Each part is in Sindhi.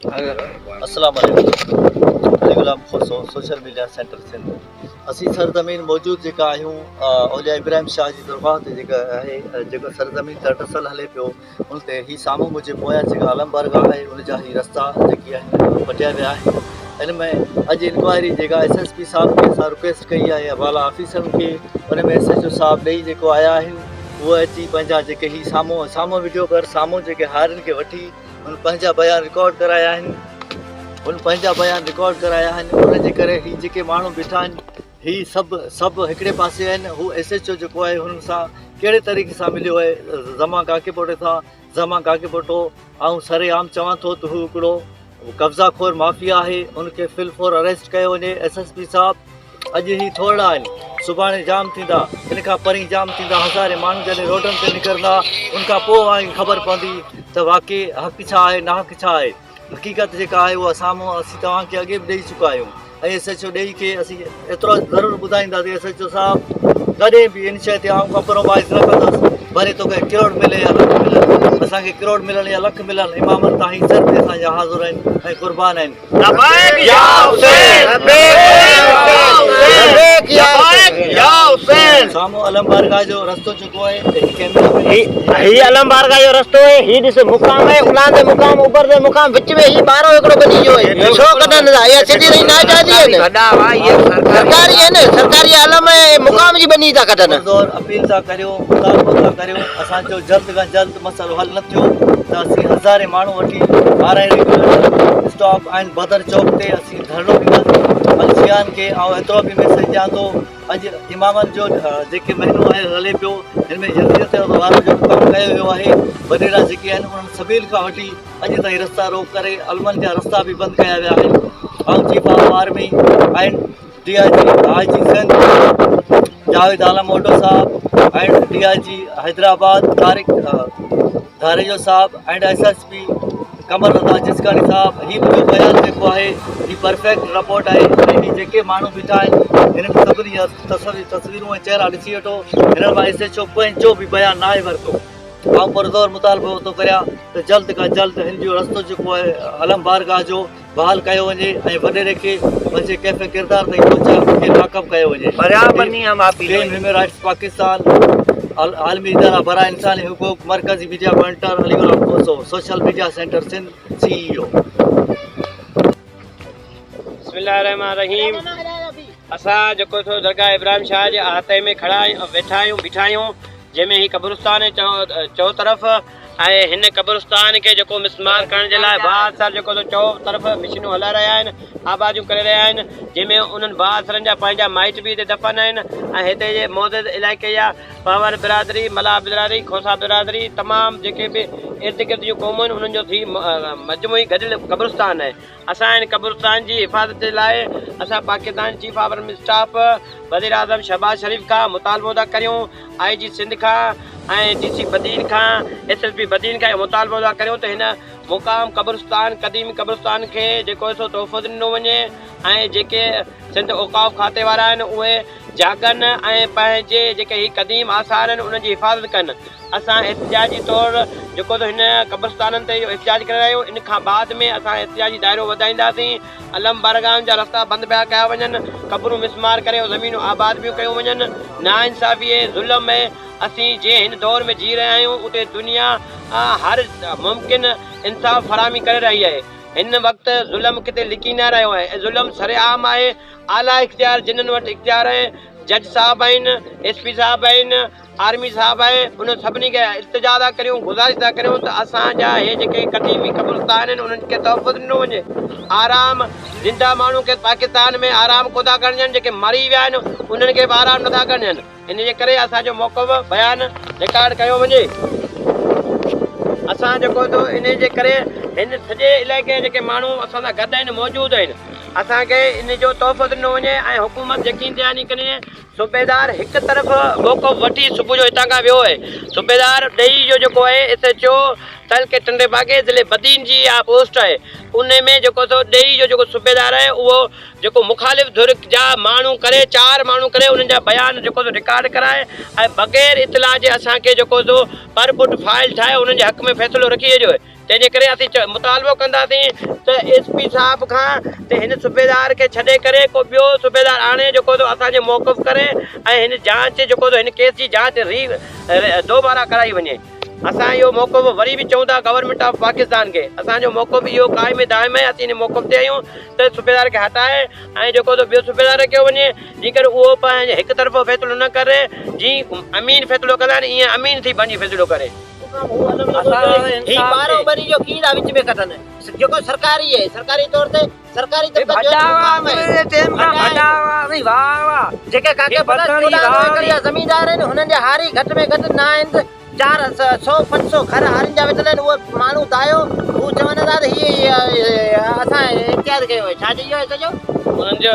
السلام عليڪم Ali Ghulam Khoso social media centre Sindh اسين سرزمين موجود جيڪا آهيون اولياء ابراهيم شاهه جي درگاهه تي جيڪا آهي جيڪو سرزمين تي اٽسل هلي پيو ان تي هي سامهون منهنجي پويان جيڪا عالم بارگاهه آهي ان جا هي رستا جيڪي آهن پٽيا ويا آهن ان ۾ اڄ انڪوائري جيڪا ايس ايس پي صاحب کي اسان رڪويسٽ ڪئي آهي بالا آفيسرن کي ان ۾ ايس ايچ او صاحب ڏئي جيڪو آيا آهن اهي اچي پنهنجا جيڪي هي سامهون سامهون وڊيو ڪر سامهون جيڪي هارين کي وٺي هن پنهنجا بيان رڪارڊ ڪرايا آهن هن پنهنجا بيان رڪارڊ ڪرايا آهن ان جي ڪري هي جيڪي ماڻهو بيٺا آهن هي سڀ سڀ هڪڙي پاسي آهن هو ايس ايچ او جيڪو آهي هنن سان ڪهڙي طريقي سان مليو آهي زمان ڪاڪي پوٽي سان زمان ڪاڪي پوٽو آئون سري عام چوان ٿو ته هو هڪڙو قبضا خور مافيا آهي ان کي فل فور اريسٽ ڪيو وڃي ايس ايس پي صاحب اڄ هي ٿورڙا آهن سڀاڻي جام ٿيندا ان کان پرين جام ٿيندا هزارين ماڻهو جڏهن روڊن تي نڪرندا ان کان پوء اوهان کي خبر پوندي ته واقعي حق ڇا آهي ناحق ڇا آهي حقيقت جيڪا آهي اها سامهون اسين توهان کي اڳي به ڏئي چڪا آهيون ۽ ايس ايڇ او ڏئي کي اسين ايترو ضرور ٻڌائينداسين ايس ايڇ او صاحب ڪڏهن به ان شيء تي آئون ڪمپرومائز نه ڪندس ڀلي توکي ڪروڙ ملي يا لک ملن اسان کي ڪروڙ ملن يا لک ملن امامن تان هي سر به اسان جا حاضر آهن ۽ قربان آهن. لبيڪ يا حسين لبيڪ يا حسين لبيڪ يا حسين. سامهون علم بارگاهه جو رستو جيڪو آهي هي ڪيمرا مين هي هي علم بارگاهه جو رستو آهي هي ڏس مقام آهي اولهندي مقام اڀرندي مقام وچ ۾ هي ٻارو هڪڙو بني ويو آهي ڇو ڪڍن ٿا اها سڌي رهي ناجائزي آهي نه سرڪاري آهي نه سرڪاري علم ۽ مقام جي ٻني ٿا ڪڍن. پرزور اپيل ٿا ڪريون مطالبو ٿا ڪريون اسان جو جلد کان جلد مسئلو حل نه ٿيو ته اسين هزارين ماڻهو وٺي آرائي ريگيوليٽر اسٽاپ ۽ بدر چوڪ تي اسين ڌرڻو ڏينداسين الشيان کي آئون ايترو به ميسيج ڏيان ٿو اڄ امامن جو جيڪي مهينو آهي هلي پيو هن ۾ يزيديت وارو جيڪو ڪم ڪيو ويو آهي وڏيرا جيڪي آهن انهن سبيل کان وٺي اڄ تائين رستا روڪ ڪري علمن جا رستا به بند ڪيا ويا آهن آئون chief of army ۽ D I G I G Sindh Javed Alam Odho صاحب ۽ ڊي I جي حيدرآباد طارق ڌاريجو صاحب ۽ S S P Qamar Raza Jiskani صاحب هي منهنجو بيان جيڪو آهي هي پرفيڪٽ رپورٽ آهي ۽ هي جيڪي ماڻهو بيٺا آهن هنن سڀني جا تصويرون ۽ چهرا ڏسي وٺو هنن مان ايس ايڇ او پنهنجو به بيان ناهي ورتو آئون پرزور مطالبو ٿو ڪريان ته جلد کان جلد هن جو رستو جيڪو آهي علم بارگاهه جو بحال ڪيو وڃي ۽ وڏيري کي پنهنجي ڪيف ڪردار تائين پهچائي ان کي ناڪام ڪيو وڃي. ٽيم هيومن رائٽس پاڪستان، عالمي ادارا براء انساني حقوق، مرڪزي media monitor Ali Ghulam Khoso, social media centre Sindh, C E O. بسم الله الرحمن الرحيم اسان جيڪو سو درگاهه ابراهيم شاهه جي احاطي ۾ کڙا ويٺا آهيون بيٺا آهيون جنهن ۾ هي قبرستان چئو طرف ۽ هن قبرستان کي جيڪو مسمار ڪرڻ جي لاء بااثر جيڪو سو چئو طرف مشينون هلائي رهيا آهن آباديون ڪري رهيا آهن جنهن ۾ انهن بااثرن جا پنهنجا مائٽ به هتي دفن آهن ۽ هتي جي معزز علائقي جا پنهور برادري ملاح برادري کوسا برادري تمام جيڪي به ارد گرد جون قومون آهن انهن جو هي مجموعي گڏيل قبرستان آهي اسان هن قبرستان جي حفاظت جي لاء اسان Pakistan chief of army staff وزيراعظم شهباز شريف کان مطالبو ٿا ڪريون آء جي سنڌ کان ۽ ڊي سي بدين کان ايس ايس پي بدين کان اهو مطالبو ٿا ڪريون ته هن مقام قبرستان قديمي قبرستان کي جيڪو سو تحفظ ڏنو وڃي ۽ جيڪي سنڌ اوقاف کاتي وارا آهن اهي جاڳن ۽ پنهنجي جيڪي هي قديم آثار آهن انهن جي حفاظت ڪن. اسان احتجاجي طور جيڪو سو هن قبرستانن تي اهو احتجاج ڪري رهيا آهيون ان کان بعد ۾ اسان احتجاجي دائرو وڌائينداسين علم بارگاهن جا رستا بند پيا ڪيا وڃن قبرون مسمار ڪري زمينون آباد پيون ڪيون وڃن ناانصافي ۽ ظلم ۾ اسين جنهن هن دور ۾ جي رهيا آهيون اتي دنيا هر ممڪن انصاف فراهمي ڪري رهي آهي هن وقت ظلم ڪٿي لڪي نه رهيو آهي ۽ ظلم سرعام آهي اعليٰ اختيار جنھن وٽ اختيار آهي جج صاحب آهن ايس پي صاحب آهن آرمي صاحب آهي انهن سڀني کي التجا ٿا ڪريون گذارش ٿا ڪريون ته اسان جا هي جيڪي قديمي قبرستان آهن انهن کي تحفظ ڏنو وڃي آرام زنده ماڻهو کي پاڪستان ۾ آرام ڪو ٿا ڪرڻ ڏين جيڪي مري ويا آهن انهن کي به آرام نٿا ڪرڻ ڏين ان جي ڪري اسان جو موقف بيان رڪارڊ ڪيو وڃي. اسان جيڪو سو انهي جي ڪري هن سڄي علائقي جا جيڪي ماڻهو اسان سان گڏ آهن موجود آهن اسان کي ان جو تحفظ ڏنو وڃي ۽ حڪومت يقين دهاني ڪري صوبيدار هڪ طرف موقف وٺي صبح جو هتان کان ويو آهي صوبيدار ڏيئي جو جيڪو آهي ايس ايڇ او تعلقي ٽنڊي باگي ضلعي بدين جي اها پوسٽ آهي انهي ۾ جيڪو سو ڏيئي جو جيڪو صوبيدار آهي اهو جيڪو مخالف ڌر جا ماڻهو ڪري چار ماڻهو ڪري انهن جا بيان جيڪو سو رڪارڊ ڪرائي ۽ بغير اطلاع جي اسان کي جيڪو سو پر پٽ فائل ٺاهي انهن جي حق ۾ فيصلو رکي ڇڏيو. تنهن جي ڪري اسين مطالبو ڪنداسين ته ايس پي صاحب کان ته هن صوبيدار کي ڇڏي ڪري ڪو ٻيو صوبيدار آڻي جيڪو سو اسان جو موقف ڪري ۽ هن جاچ جيڪو سو هن ڪيس جي جاچ ري دوباره ڪرائي وڃي. اسان اهو موقف وري به چئون ٿا گورنمينٽ آف پاڪستان کي اسان جو موقف اهو قائم دائم آهي اسين ان موقف تي آهيون ته صوبيدار کي هٽائي ۽ جيڪو سو ٻيو صوبيدار رکيو وڃي جيڪر اهو پنهنجي هڪ طرفو فيصلو نه ڪري جي امين فيصلو ڪندا آهن ايئن امين ٿي پنهنجي فيصلو ڪري. هي ٻارهو ٻني جو ڪيئن ٿا وچ ۾ ڪڍن جيڪو سرڪاري آهي سرڪاري طور تي سرڪاري طبقن جو مقام آهي جيڪي ڪاڪي ڀلا 14 ايڪڙ جا زميندار آهن هنن جا هاري گهٽ ۾ گهٽ نه آهن ته 400 500 گهر هارين جا ويٺل آهن اهي ماڻهو دايو هو چون ٿا ته هي اسان امتياز ڪيو آهي ڇا چئي ويو آهي سڄو انهن جو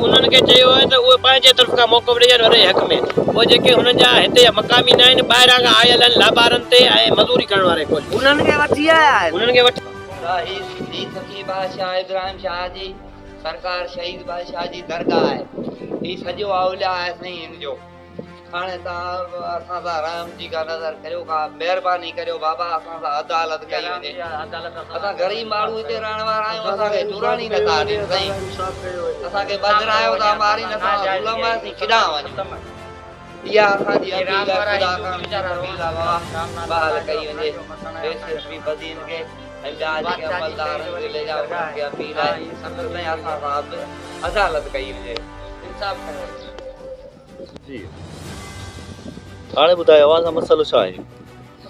انهن کي چيو آهي ته اهي پنهنجي طرف کان موقف ڏئي وڃن وڏي حق ۾ پوء جيڪي هنن جا هتي جا مقامي نه آهن ٻاهران کان آيل آهن لابارن تي ۽ مزوري ڪرڻ واري ڪجهه انهن کي وٺي آيا آهن انهن کي وٺي هي هي سخي بادشاهه ابراهيم شاهه جي سرڪار شهيد بادشاهه جي درگاهه آهي هي سڄو اولياء آهي سائين هن جو هاڻي توهان اسان سان رحم جي ڪا نظر ڪريو ڪا مهرباني ڪريو بابا اسان سان عدالت ڪئي وڃي اسان غريب ماڻهو هتي رهڻ وارا آهيون اسان کي چورڻ ئي نٿا ڏين سائين اسان کي ٻڌرايو ٿا مارين اسان ظلم آهي اسين ڪيڏانهن وڃون اها اسان جي اپيل آهي خدا کان اپيل آهي بابا بحال ڪئي وڃي ايس ايس پي بدين کي ۽ ٻيا جيڪي عملدار آهن ضلعي جا انهن کي اپيل آهي ته سائين اسان سان به عدالت ڪئي وڃي انصاف ڪيو وڃي. جي هاڻي ٻڌايو اوهان سان مسئلو ڇا آهي؟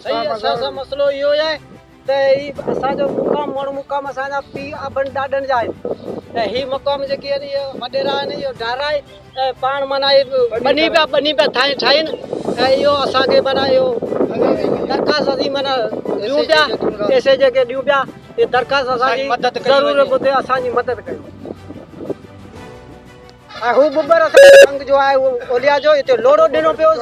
سائين اسان سان مسئلو اهو آهي ته هي اسان جو مقام مڙ مقام اسان جا پيء ابن ڏاڏن جا آهن ۽ هي مقام جيڪي آهن اهي وڏيرا آهن اهو ڊارائي ۽ پاڻ معنيٰ هي ٻني پيا ٻني پيا ٺاهين ٺاهين ۽ اهو اسان کي معنيٰ اهو درخواست اسين معنيٰ ڏيون پيا ايس ايچ اي کي ڏيون پيا هي درخواست اسان جي ضرور ٻڌي اسان جي مدد ڪيو. ۽ هو ٻٻر اسان جي رنگ جو آهي اهو اولياء جو هتي لوڙهو ڏنو پيو.